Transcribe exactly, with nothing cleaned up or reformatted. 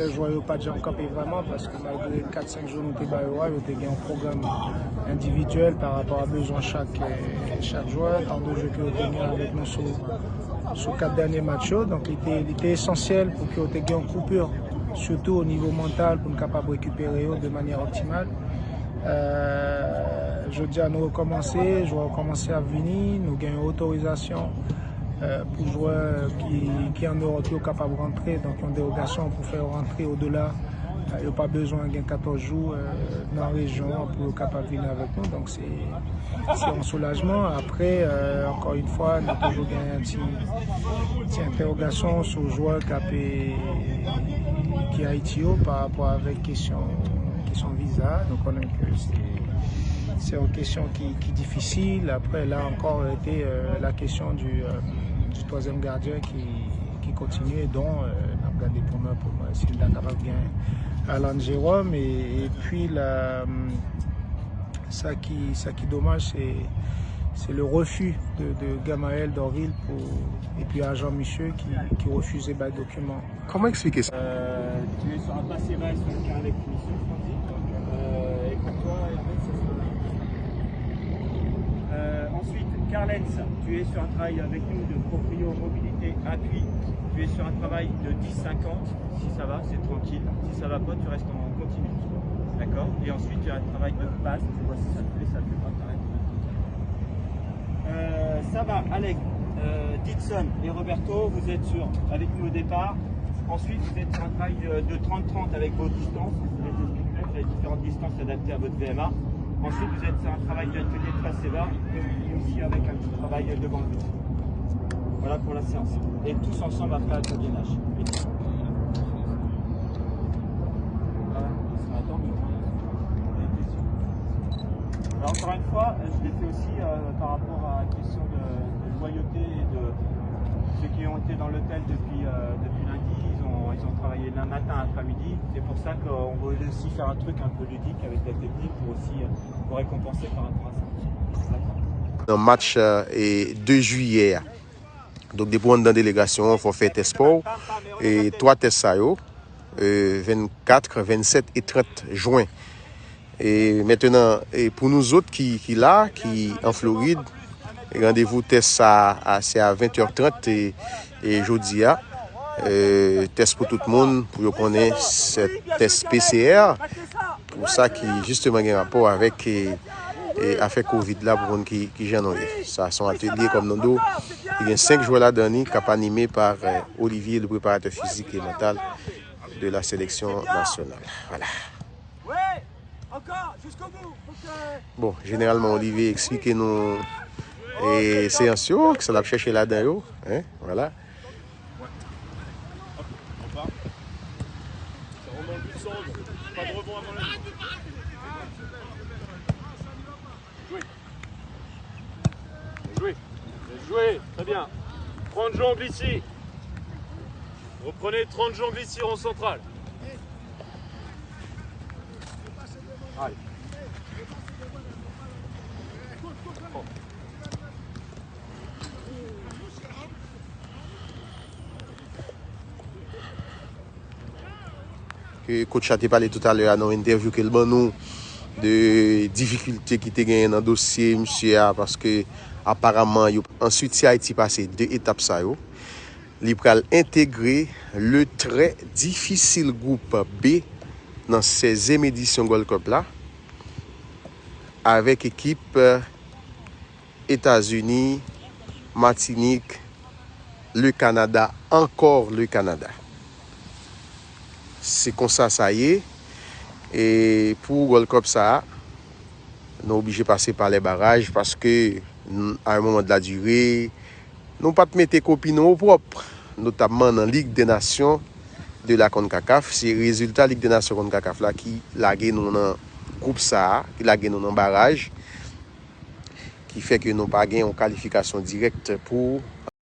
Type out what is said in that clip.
Jwè yo pa t janm kanpe vrèman, paske malgre kat senk jou nou te ba yo a, yo te gen yon pwogram endividyèl pa rapò a bezwen chak, eh, chak jwè, tan de jeu ke yo te gen avèk nou sou, sou kat dènye match yo. Donk, li te, li te esansyèl pou ke yo te gen yon koupi, sitou o nivo mantal, pou n kapab rekipere yo de manyè optimal. Euh, jodi a nou rekòmanse, jwè yo kòmanse ap vini, nou gen yon otorizasyon, euh, pou jwè ki, ki an Ewòp yo kapab rantre, donk yon derogasyon pou fè yo rantre odela. Euh, yo pa bezwen gen katòz jou, euh, nan rejyon an pou yo kapab vini avèk nou, donk se, se yon soulajman. Apre, euh, ankò yon fwa, nou toujou gen yon ti, ti entèwogasyon sou jwè k ap, ki Ayiti yo pa rapò avèk kesyon, kesyon viza. Nou konnen ke se, se yon kesyon ki, ki difisil. Apre, la ankò, rete, euh, la kesyon du, euh, du twazyèm gadyen ki, ki kontinye, don, euh, n ap gade pou mwen, pou mwen, si n ta kapab gen Alan Jérôme, e, epi la, sa ki, sa ki domaj, se, se le refi de, de Gamaël Dorvil pou, epi ajan misye ki, ki refize bay dokiman. Kòman eksplike sa? Euh, tu es sur un passé-bas et sur le carnet de finition, je crois. Euh, et pour toi, en fait, c'est ce qu'on a. Euh, ensuite, Carlens, tu es sur un travail avec nous de proprio mobilité appui. Tu es sur un travail de dix cinquante. Si ça va, c'est tranquille. Si ça va pas, tu restes en continu. D'accord? Et ensuite, il y a un travail de passe. Tu vois si ça te plaît, ça te plaît pas, t'arrêtes. Euh, ça va, Alec, euh, Didson et Roberto, vous êtes sur, avec nous au départ. Ensuite, vous êtes sur un travail, euh, de trente trente avec vos distances. Vous êtes au speed, vous avez différentes distances adaptées à votre V M A. Ensuite, vous êtes sur un travail de tenue très sévère et aussi avec un petit travail de banc. Voilà pour la séance. Et tous ensemble après à tour de nage. Alors, encore une fois, je l'ai fait aussi, euh, par rapport à la question de, de loyauté et de ceux qui ont été dans l'hôtel depuis, euh, depuis lundi. Ils ont, ils ont travaillé le matin, après-midi. C'est pour ça qu'on voulait aussi faire un truc un peu ludique avec la technique pour aussi, euh, pour récompenser par rapport à ça. D'accord. Nan match, euh, e de jiyè a. Donk, depi w anndan delegasyon an, fò w fè tès pa w. E twa tès sa yo, euh, vennkat, vennsèt e trant jen. E mentenan, e pou nou zòt ki, ki la, ki an Florid, randevou tès sa a, se a ven è trant e, e jodi a. Euh, tès pou tout moun, pou yo konnen se tès P C R, pou sa ki jisteman gen rapò avèk, e, e afè kovid la, pou konn ki, ki jan nou ye. Sa se yon atelye kòm nou di w, ki gen senk jwè ladan li, k ap anime pa, euh, Olivier, le préparateur physique et mental de la sélection nationale. Voilà. Bon, jeneralman, Olivier eksplike nou, e, seyans yo, sa l ap chèche ladan yo, hein, voilà. Joué. Bien joué. Très bien. Trente jongles ici. Reprenez trente jongles ici, rond central. Allez. Ke coach la te pale toutalè a nan yon entèvyou ke l ban nou, de difikilte ki te genyen nan dosye misye a, paske aparaman yo, answit, si Ayiti pase de etap sa yo, li pral entegre le trè difisil gwoup B nan sèzyèm edisyon Gold Cup la, avèk ekip, euh, Etazini, Matinik, le Canada, encore le Canada. Se konsa sa ye. E pou Gold Cup sa a, nou oblije pase pa lè baraj paske, n-, à un moment de la durée, nou pa t mete kopi nou opwòp, notamman nan Ligue des Nations de la CONCACAF. Se rezilta Ligue des Nations CONCACAF la ki lage nou nan gwoup sa a, ki lage nou nan baraj, ki fè ke nou pa gen yon kalifikasyon dirèk pou